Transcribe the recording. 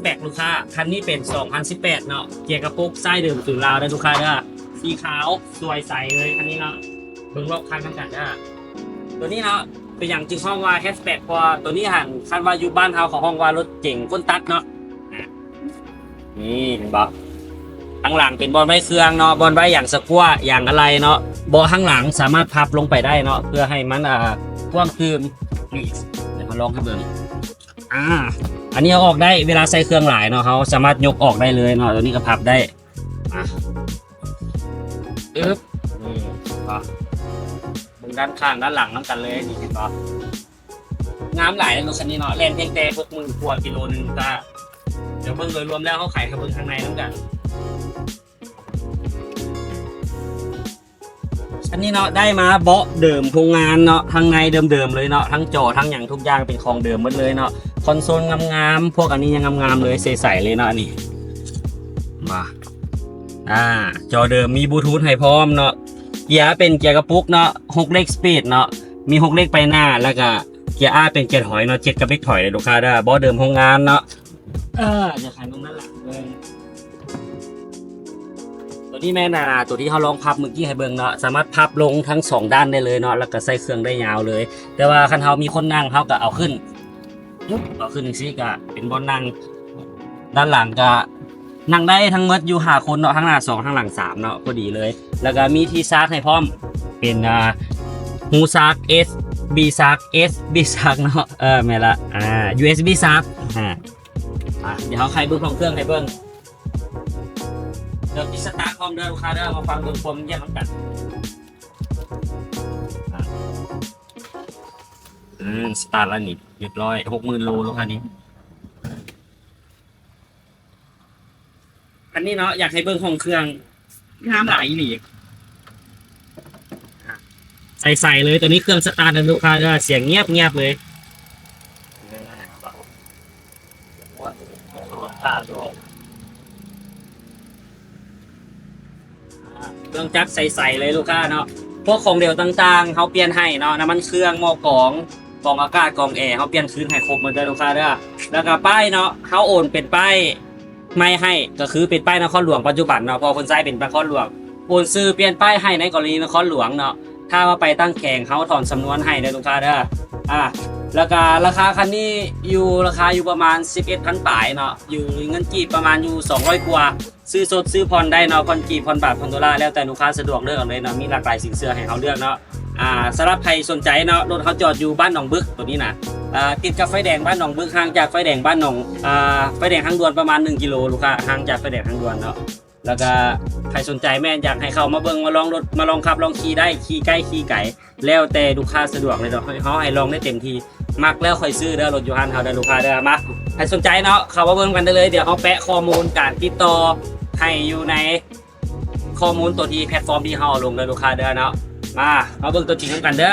ແບັກລູກຄ້າ ຄັນນີ້ເປັນສອງພັນສິບແປດເນາະ ເກຍກະປຸກ ສາຍເດີມສູນລາວເດີລູກຄ້າເດີ ສີຂາວສວຍໃສເລີຍຄັນນີ້ເນາະ. ເບິ່ງລອບຄັນນຳກັນເດີ ໂຕນີ້ເນາະ ເປັນຫຍັງຈຶ່ງຮ້ອງວ່າແຮັດແບັກ ເພາະວ່າໂຕນີ້ຫັ້ນ ຄັນວ່າຢູ່ບ້ານເຮົາເຂົາຮ້ອງວ່າລົດເກັງກົ້ນຕັດເນາະ. ນີ້ເຫັນບໍ່ ທາງຫຼັງເປັນບ່ອນໄວ້ເຄື່ອງເນາະ ບ່ອນໄວ້ຢາງສະກົວ ຢາງອະໄຫຼ່ເນາະ. ເບາະທາງຫຼັງສາມາດພັບລົງໄປໄດ້ເນາະ ເພື່ອໃຫ້ມັນ ອ່າ ກວ້າງຂຶ້ນ. ນີ້ ດຽວເຮົາລອງໃຫ້ເບິ່ງ ອ່າ ອັນນີ້ເອົາອອກໄດ້ ເວລາໃສ່ເຄື່ອງຫຼາຍເນາະ ເຮົາສາມາດຍົກອອກໄດ້ເລີຍເນາະ. ໂຕນີ້ກໍພັບໄດ້ ອ່າ ອຶບ ນີ້ ເຫັນບໍ່ ເບິ່ງດ້ານຂ້າງດ້ານຫຼັງນຳກັນເລີຍ ນີ້ເຫັນບໍ່ ງາມຫຼາຍເນາະ ຄັນນີ້ເນາະ. ແລ່ນພຽງແຕ່ຫົກໝື່ນກວ່າກິໂລໜຶ່ງ ກໍ ດຽວເບິ່ງໂດຍລວມແລ້ວ ເຮົາໄຂໃຫ້ເບິ່ງຂ້າງໃນນຳກັນ. ອັນນີ້ເນາະ ໄດ້ມາເບາະເດີມໂຮງງານເນາະ ທັງໃນເດີມໆເລີຍເນາະ ທັງຈໍທັງຫຍັງທຸກຢ່າງເປັນຂອງເດີມໝົດເລີຍເນາະ. ຄອນໂຊນງາມໆ ພວກອັນນີ້ຍັງງາມໆເລີຍ ໃສໆເລີຍເນາະ ອັນນີ້ ມາ ອ່າ ຈໍເດີມ ມີບລູທູດໃຫ້ພ້ອມເນາະ. ເກຍເປັນເກຍກະປຸກເນາະ ຫົກເລກສະປີດເນາະ ມີຫົກເລກໄປໜ້າ ແລ້ວກະເກຍອາເປັນເກຍຖອຍເນາະ ເຈັດກັບເບຣກຖອຍເດີລູກຄ້າເດີ. ເບາະເດີມໂຮງງານເນາະ ເອີ ດຽວໃຫ້ເບິ່ງດ້ານຫຼັງເບິ່ງ. ໂຕນີ້ແມ່ນ ອ່າ ໂຕທີ່ເຮົາລອງພັບມື້ກີ້ໃຫ້ເບິ່ງເນາະ ສາມາດພັບລົງທັງສອງດ້ານໄດ້ເລີຍເນາະ ແລ້ວກໍໃສ່ເຄື່ອງໄດ້ຍາວເລີຍ. ແຕ່ວ່າຄັນເຮົາມີຄົນນັ່ງ ເຮົາກໍເອົາຂຶ້ນ ເອົາຂຶ້ນຈັ່ງຊີ້ ກໍເປັນບ່ອນນັ່ງ. ດ້ານຫຼັງກໍນັ່ງໄດ້ທັງໝົດຢູ່ຫ້າຄົນເນາະ ທາງໜ້າສອງ ທາງຫຼັງສາມເນາະ ພໍດີເລີຍ. ແລ້ວກໍມີທີ່ຊາດໃຫ້ພ້ອມ ເປັນ ອ່າ ຮູຊາກ ເອສບີຊາກ ເອສບີຊາກເນາະ ເອີ ແມ່ນລະ ອ່າ ຢູເອສບີຊາກ ອ່າ ອ່າ ດຽວເຮົາໄຂເບິ່ງຫ້ອງເຄື່ອງໃຫ້ເບິ່ງ ດຽວຕິດສະຕາດພ້ອມເດີລູກຄ້າເດີ ມາຟັງເບິ່ງຄວາມງຽບນຳກັນ. ອ່າ ອືມ ສະຕາດແລ້ວນີ້ ຮຽບຮ້ອຍ ຫົກໝື່ນໂລລູກຄ້ານີ້. ອັນນີ້ເນາະ ຢາກໃຫ້ເບິ່ງຫ້ອງເຄື່ອງ ງາມຫຼາຍອີ່ຫຼີ ໃສໆເລີຍ. ໂຕນີ້ເຄື່ອງສະຕາດນະລູກຄ້າເດີ ສຽງງຽບໆເລີຍ. ເຄື່ອງຈັກໃສໆເລີຍລູກຄ້າເນາະ. ພວກຂອງເຫຼວຕ່າງໆ ເຮົາປ່ຽນໃຫ້ເນາະ, ນ້ຳມັນເຄື່ອງ, ໝໍ້ກອງ, ກອງອາກາດ, ກອງແອ ເຮົາປ່ຽນຄືນໃຫ້ຄົບໝົດເດີລູກຄ້າເດີ. ແລ້ວກະປ້າຍເນາະ ເຮົາໂອນເປັນປ້າຍໃໝ່ໃຫ້ ກໍຄືເປັນປ້າຍນະຄອນຫຼວງປັດຈຸບັນເນາະ, ເພາະເພິ່ນໃຊ້ເປັນນະຄອນຫຼວງ. ໂອນຊື່ປ່ຽນປ້າຍໃຫ້ໃນກໍລະນີນະຄອນຫຼວງເນາະ. ຖ້າວ່າໄປຕ່າງແຂວງ ເຮົາຖອນສຳນວນໃຫ້ເດີລູກຄ້າເດີ. ອ່າ ແລ້ວກະລາຄາຄັນນີ້ຢູ່ ລາຄາຢູ່ປະມານສິບເອັດພັນປາຍເນາະ, ຢູ່ເງິນກີບປະມານຢູ່ສອງຮ້ອຍກວ່າ. ຊື້ສົດຊື້ຜ່ອນໄດ້ເນາະ, ຜ່ອນກີບ ຜ່ອນບາດ ຜ່ອນໂດລາ ແລ້ວແຕ່ລູກຄ້າສະດວກເລືອກເອົາເລີຍເນາະ, ມີຫຼາກຫຼາຍສິນເຊື່ອໃຫ້ເຮົາເລືອກເນາະ. ອ່າ ສຳລັບໃຜສົນໃຈເນາະ, ລົດເຮົາຈອດຢູ່ບ້ານໜອງບຶກ ໂຕນີ້ນະ, ອ່າ ຕິດກັບໄຟແດງບ້ານໜອງບຶກ, ຫ່າງຈາກໄຟແດງບ້ານໜອງ ອ່າ ໄຟແດງທາງດ່ວນປະມານໜຶ່ງກິໂລ ລູກຄ້າ, ຫ່າງຈາກໄຟແດງທາງດ່ວນເນາະ. ແລ້ວກະໃຜສົນໃຈແມ່ນຢາກໃຫ້ເຂົ້າມາເບິ່ງ ມາລອງລົດ ມາລອງຂັບລອງຂີ່ໄດ້, ຂີ່ໃກ້ຂີ່ໄກ ແລ້ວແຕ່ລູກຄ້າສະດວກເລີຍເນາະ. ເຮົາໃຫ້ລອງໄດ້ເຕັມທີ່, ມັກແລ້ວຄ່ອຍຊື້ເດີ, ລົດຢູ່ຮ້ານເຮົາເດີລູກຄ້າເດີ. ມາ ໃຜສົນໃຈເນາະ ເຂົ້າມາເບິ່ງນຳກັນໄດ້ເລີຍ. ດຽວເຮົາແປະຂໍ້ມູນການຕິດຕໍ່ໃຫ້ຢູ່ໃນຂໍ້ມູນໂຕທີ່ແພລດຟອມທີ່ເຮົາເອົາລົງເດີລູກຄ້າເດີເນາະ. ມາ ມາເບິ່ງຕົວຈິງນຳກັນເດີ.